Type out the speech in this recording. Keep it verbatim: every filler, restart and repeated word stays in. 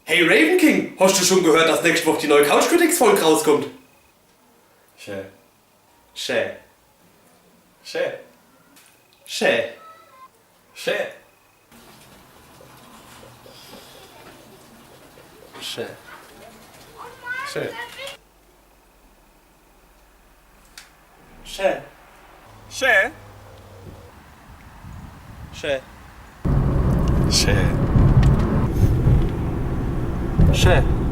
Hey Raven King, hast du schon gehört, dass nächste Woche die neue Couch Critics Folge rauskommt? Schä. Schä. Schä. Schä. Schä. Schä. Schä. Schä. Schä. Schä. Schä. Schä.